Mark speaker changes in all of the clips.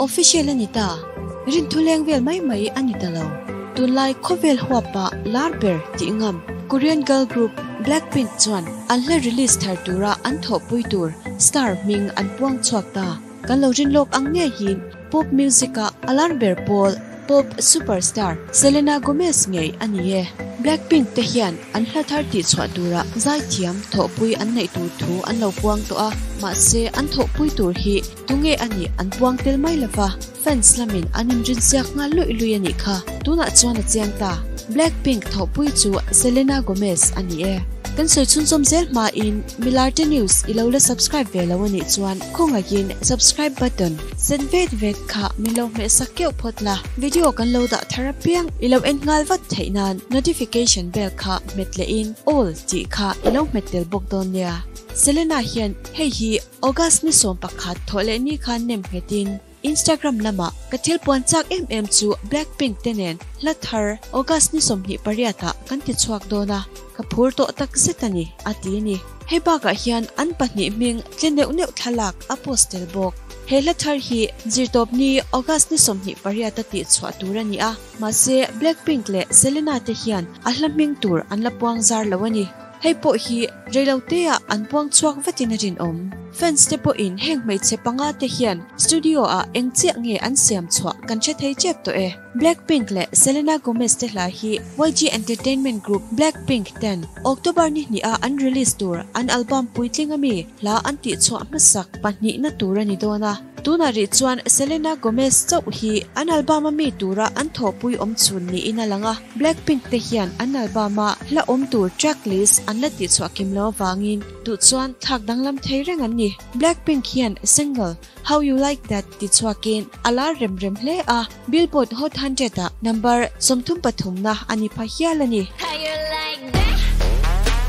Speaker 1: Official a ni ta, rinthu leng vel mai mai a ni ta lo. Tunlai khawvel huapa lar ber tih ngam Korean girl group Blackpink chuan an hla release thar tura an thawhpui tur star hming an puang chhuak ta. Kan lo rin lawk ang ngeiin pop music-a a lar ber pawl pop superstar Selena Gomez ngei a ni e. Blackpink te hian an hla thar tihchhuah tura zaithiam thawhpui an neih tur thu an lo puang tawh a, mahse an thawhpui tur hi tunge a nih an puang tel mai lova, fans lamin an inrinsiak nghal luih luih a nih kha. Tunah chuan a chiang ta, Blackpink thawhpui chu Selena Gomez a ni e. Kan sawi chhunzawm zel hmain Milarte News i lo la subscribe ve lo a nih chuan khawngaihin subscribe button sen vet vet kha min lo hmeh sak keuh phawt la, video kan lo dah thar apiang i lo en nghal vat theih nan notification bell kha hmet leh in all tih kha i lo hmet tel bawk dawn nia. Selena hian hei hi August ni 11 thawh leh ni khan nem nghet in Instagram lamah ka thil puan chak em em chu Blackpink te nen hla thar August ni 28 ah kan ti chhuak dawn a, ka phur tawh tak zet a ni, a ti a ni. Hei bakah hian an pahnih hming tle neuh neuh thlalak a post tel bawk. He hla thar hi zirtawpni August ni 28 a tihchhuah tur a ni a, mahse Blackpink leh Selena te hian a hla hming tur an la puang zar lo a ni. Hei pawh hi reiloteah an puang chhuak vatin a rinawm. Fans te pawhin heng hmeichhe panga te hian studio ah eng chiah nge an siam chhuah kan hre thei tep tawh e. Blackpink leh Selena Gomez te hla hi YG Entertainment Group Blackpink ten October ni hnih a an release tur an album puitling ami hla an tihchhuah hmasak pahnihna tur a ni dawn a. Tunah rih chuan Selena Gomez chauh hi an album a mi tura an thawhpui awm chhun niin a lang a, Blackpink te hian an album a hla awm tur track list an la tihchhuah kim lo avangin duh chuan thlak danglam thei reng an ni. Blackpink hian single How You Like That tichhuakin a lar rem rem hle a, Billboard Hot 100 ah number 33 na a ni pha hial a ni.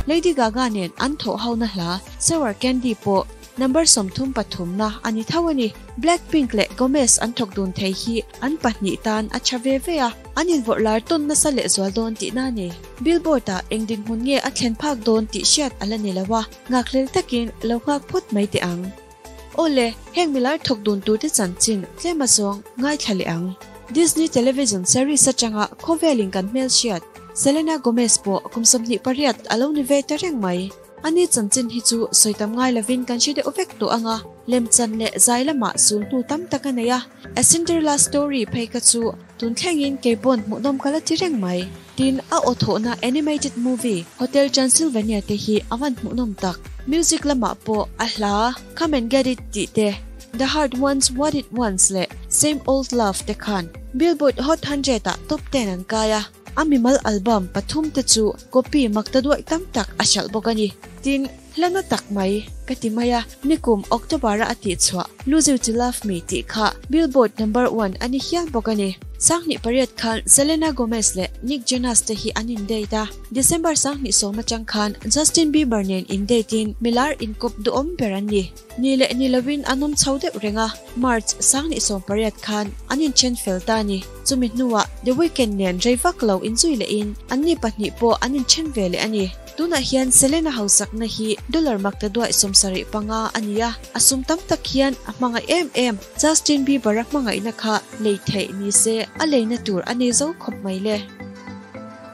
Speaker 1: Lady Gaga nen an thawh hona hla Sour Candy pawh Number 33 na a ni tho a ni. Blackpink leh Gomez an thawk dun thei hi an pahnih tan a tha ve ve a, an invawrh lar tawn nasa lehzual dawn tihna a ni. Billboard ah eng dinhmun nge a thlen phak dawn tih hriat a la ni lo a, nghakhlel takin lo nghak phawt mai teh ang. Awle, heng milar thawk dun turte chanchin tlem a zawng ngaithla leh ang. Disney television series atanga khawvelin kan hmelhriat Selena Gomez pawh kum 28 a lo ni ve ta reng mai. Ani chanchin hi chu sawi tam ngai lovin kan hre deuh vek tawh ang a, lemchan leh zai lamah sul hnu tam tak a nei a, A Cinderella Story phei kha chu tun thlengin keipawn hmuhnawm ka la ti reng mai. Tin, a aw thawhna animated movie Hotel Transylvania te hi a van hmuhnawm tak. Music lamah pawh a hla Come and Get It tih te, The Heart Wants What It Wants leh Same Old Love te khan Billboard Hot 100 ah top ten an kai a. A mimal album pathum te chu copy makta duaih tam tak a hralh bawk a ni. Tin, hla na tak mai ka ti mai a, nikum October a a tihchhuah Lose You To Love Me tih kha Billboard number one a ni hial bawk a ni. 2008 khan Selena Gomez leh Nick Jonas te hi an in date a, December 2010 atang khan Justin Bieber nen in date in milar inkawp duhawm ber an ni. Ni leh ni lovin an awm chho deuh reng a, March 2018 khan an inthen fel ta a ni. Chumi hnuah The Weeknd nen rei vak lo inzui lehin anni pahnih pawh an inthen ve leh a ni. Tunah hian Selena hausakna hi dollar makta duaih 75 a ni a, a sum tam tak hian a hmangaih em em Justin Bieber a hmangaihna kha lei theih ni se a leina tur a nei zo khawp mai le.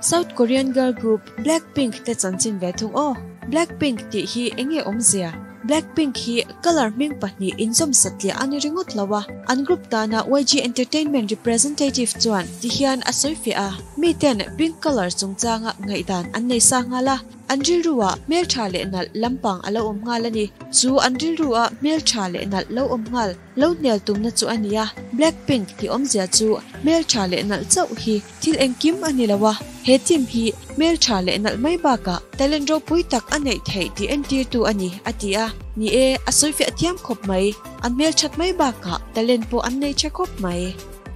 Speaker 1: South Korean girl group Blackpink te chanchin ve thung aw. Blackpink tih hi enge awmzia? Blackpink hi colour hming pahnih inzawm satliah a ni ringawt lo a, an group tana YG Entertainment representative chuan ti hian a sawi fiah a, mi ten pink colour chungchanga ngaihdan an nei sa nghal a, an rilru-ah hmeltha leh nalh lampang a lo awm nghal a ni. Chu an rilru-a hmeltha leh nalh lo awm nghal lo hnial tumna chu a ni a, Blackpink tih awmzia chu hmeltha leh nalh chauh hi thil engkim a ni lo a, he team hi hmeltha leh nalh mai bakah talent ropui tak a neih theih tih entirtu a ni, a ti a. Ni e, a sawifiah thiam khawp mai. An hmelthat mai bakah talent pawh an nei tha khawp mai.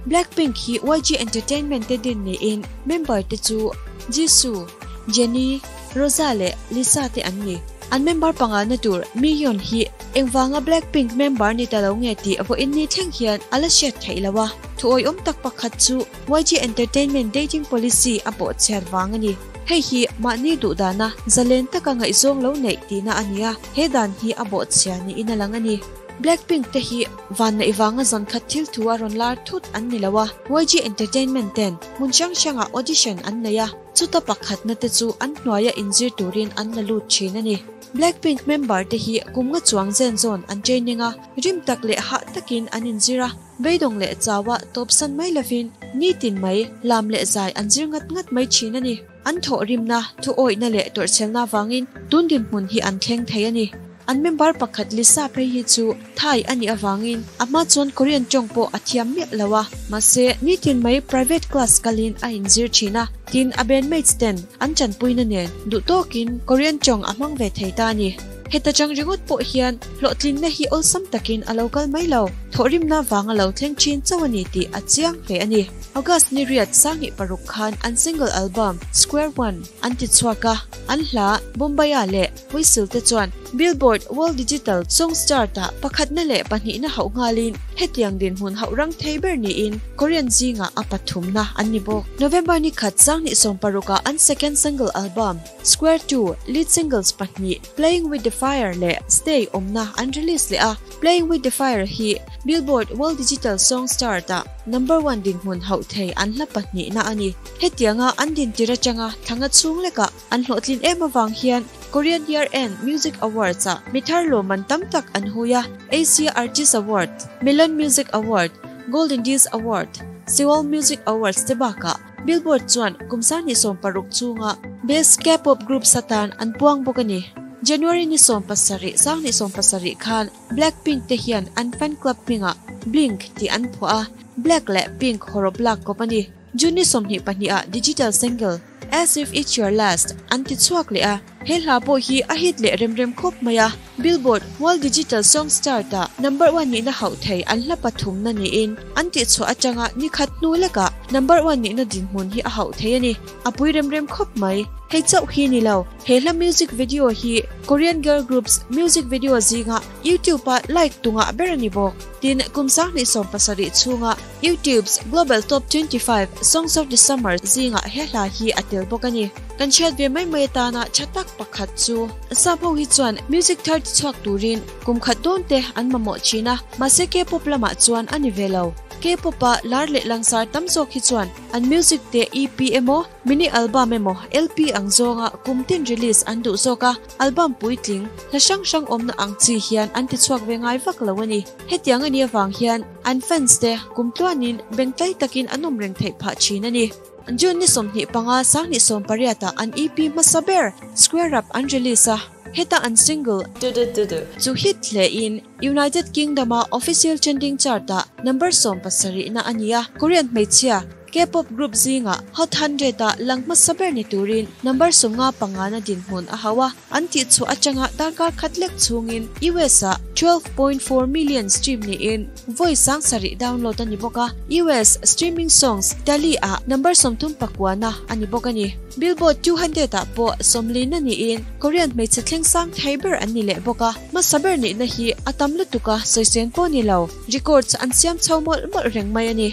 Speaker 1: Blackpink hi YG Entertainment te din niin member te chu Jisoo, Jennie, Rosa leh Lisa te an ni. An member panga na tur Miyeon hi engvanga Blackpink member ni ta lo nge tih vawiin ni thleng hian a la hriat theih lo a. Thuawihawm tak pakhat chu YG Entertainment dating policy a pawh chhiat vang a ni. Hei hi mahni duh dana zalen taka ngaihzawng lo neih tihna a ni a, he dan hi a bawhchhia niin a lang a ni. Blackpink te hi vanneih vanga zan khat thil thu a rawn lar thut an ni lo a, YG Entertainment ten hmun hrang hrangah audition an nei a, chuta pakhatna te chu an hnuaia inzir turin an la lut thin a ni. Blackpink member te hi kum nga chuang zen zawn an training a, rim tak leh hah takin an inzir a, beidawng leh chaua tawpsan mai lovin nitin mai lam leh zai an zir ngat ngat mai thin a ni. An thawhrimna, thuawihna leh tawrhchhelna avangin tun dinhmun hi an thleng thei a ni. An member pakhat Lisa phei hi chu Thai a nih avangin a hma chuan Korean tawng pawh a thiam miah lo a, mahse nitin mai private class kalin a inzir thin a, tin a bandmates ten an tanpuina nen duh tawkin Korean tawng a hmang ve thei ta a ni. Heta chang ringawt pawh hian hlawhtlinna hi awlsam takin a lo kal mai lo, thawhrimna vanga lo thleng thin chauh a ni tih a chiang hle a ni. August ni riat 2006 khan an single album Square One an ti chhuak a, an hla Bombaya leh Whistle te chuan Billboard World Digital Songs Chart-ah pakhatna leh pahnihna hauh nghalin hetiang dinhmun hauh rang thei ber niin Korean zingah a pathumna an ni bawk. November ni khat 2016 ah an second single album Square 2 lead singles pahnih Playing With The Fire leh Stay awmna an release leh a, Playing With The Fire hi Billboard World Digital Songs Chart-ah number one dinhmun hauh thei an hla pahnihna a ni. Hetianga an dintir atanga thlanga chhung lekah an hlawhtlin em avang hian Korean Year End Music Awards-ah mi thar lawmman tam tak an hui a, Asia Artist Award, Melon Music Award, Golden Disc Award, Seoul Music Awards te bakah Billboard chuan kum 2016 chhunga Best K-pop Groups atan an puang bawk a ni. January ni 17, 2017 khan Blackpink te hian an fan club hmingah Blink tih an phuah a, Black leh Pink hawrawp lak kawp a ni. June ni 22 ah digital single As If It's Your Last an ti chhuak leh a, he hla pawh hi a hit leh rem rem khawp mai a, Billboard World Digital Songs Chart-ah number one nihna hauh thei an hla pathumna niin an tihchhuah atanga ni khat hnu lekah number one nihna dinhmun hi a hauh thei a ni. A pui rem rem khawp mai. Hei chauh hi ni lo, he hla music video hi Korean girl groups music video zinga YouTube-a like tungah ber a ni bawk. Tin, kum 2017 chhunga YouTube's Global Top 25 Songs of the Summer zingah he hla hi a tel bawk a ni. Kan hriat ve mai mai atana tha tak pakhat chu Sap ho hi chuan music thar ti chhuak turin kum khat dawn te an mamawh thin a, mahse K-pop lamah chuan a ni ve lo. K-pop a lar leh langsar tam zawk hi chuan an music te EP emaw, mini album emaw, LP ang zawnga kum tin release an duh zawk a, album puitling, hla hrang hrang awmna ang chi hian an ti chhuak ve ngai vak lo a ni. Hetiang a nih avang hian an fans te kum tluanin bengtlai takin an awm reng theih phah thin a ni. June ni 25 2018 ah an EP hmasa ber Square Up an release a, heta an single chu hit hle in United Kingdom a official trending chart ah number 70 na a ni a, Korean hmeichhia K-pop group zingah Hot 100 ah lang hmasa ber ni turin number 55 na dinhmun a hauh a, an tihchhuah atanga darkar khat lek chhungin US ah 12.4 million stream niin vawi 7000 download a ni bawk a, US streaming songs tally ah number 39 na a ni bawk a ni. Billboard 200 ah pawh 40 na niin Korean hmeichhe thleng sang thei ber an ni leh bawk a, hmasa ber nihna hi a tam lutuk a sawiseng pawh ni lo, records an siam chho mawlh mawlh reng mai a ni.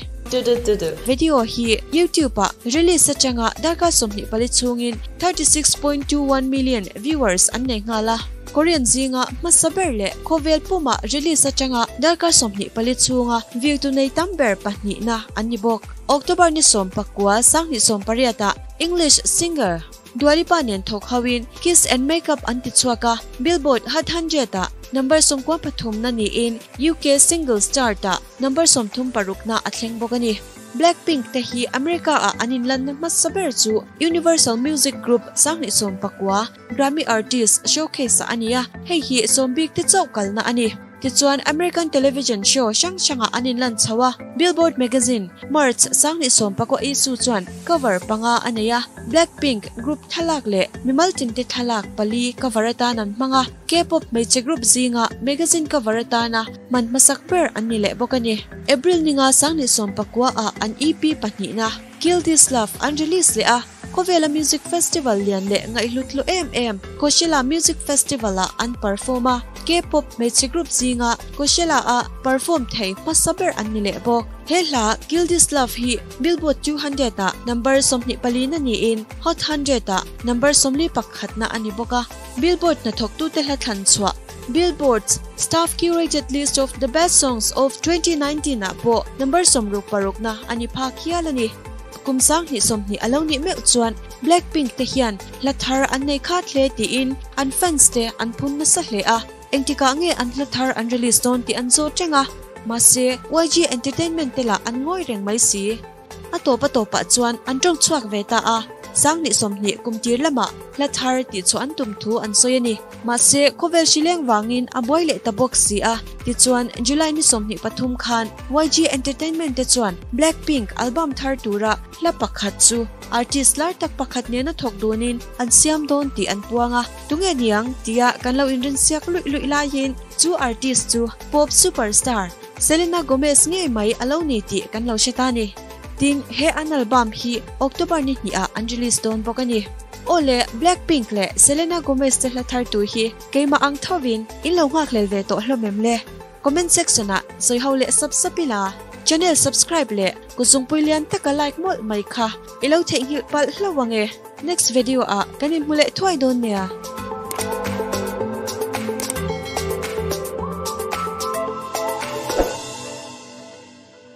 Speaker 1: Video hi YouTube ah release atanga darkar 24 chhungin 36.21 million viewers an nei nghal a, Korean zinga hmasa ber leh khawvel pumah release atanga darkar 24 chhunga view tu nei tam ber pahnihna an ni bawk. October ni 19, 2018 ah English singer Dua Lipa nen thawk hoin Kiss and Makeup an ti chhuak a, Billboard Hot 100 ah number 93 na niin UK Singles Chart ah number 36 na a thleng bawk a ni. Blackpink te hi America ah an inlanna hmasa ber chu Universal Music Group 2019 Grammy Artist Showcase ah a ni a, hei hi sawmbik te chauh kalna a ni. Tichuan American television show hrang hrangah an inlan chho a, Billboard magazine March 2019 issue chuan cover panga a nei a, Blackpink group thlalak leh mimal tinte thlalak pali cover atan an hmang a, K-pop hmeichhe group zinga magazine cover atana hman hmasak ber an ni leh bawk a ni. April ninga 2019 ah an EP pahnihna Kill This Love an release leh a, Khawvela music festival lian leh ngaihhlut hlu em em Coachella Music Festival ah an perform a. K-pop hmeichhe group zinga Coachella-a perform thei hmasa ber an ni leh bawk. He hla Kill This Love hi Billboard 200 ah number 24 na niin Hot 100 ah number 41 na a ni bawk a. Billboard hnathawktute hla thlan chhuah Billboard's Staff Curated List of the Best Songs of 2019 ah pawh number 66 na a ni phak hial a ni. Kum 2020 a lo nih meuh chuan Blackpink te hian hla thar an nei khat hle tiin an fans te an phun nasa hle a, engtikah nge an hla thar an release dawn tih an zawt reng a, mahse YG Entertainment te lah an ngawi reng mai si. A tawp a tawpah chuan an tawng chhuak ve ta a, 2020 kum tir lamah hla thar tih chhuah an tum thu an sawi a ni. Mahse, khawvel hri leng vangin a buai leh ta bawk si a, tichuan July ni 23 khan YG Entertainment te chuan Blackpink album thar tura hla pakhat chu artist lar tak pakhat nena thawk dunin an siam dawn tih an puang a, tunge niang tia kan lo inrinsiak luih luih laiin chu artist chu pop superstar Selena Gomez ngei mai a lo ni tih kan lo hre ta a ni. Tin, he an album hi October ni hnihah an release dawn bawk a ni. Aw le, Blackpink leh Selena Gomez te hla thar tur hi keimah ang thovin in lo nghakhlel ve tawh hlawm em le? Comment section ah sawi ho leh sap sap ila, channel subscribe leh kutzungpui lian taka like mawlh mai kha i lo theihnghilh palh hlauh ang e. Next video ah kan inhmu leh thuai dawn nia.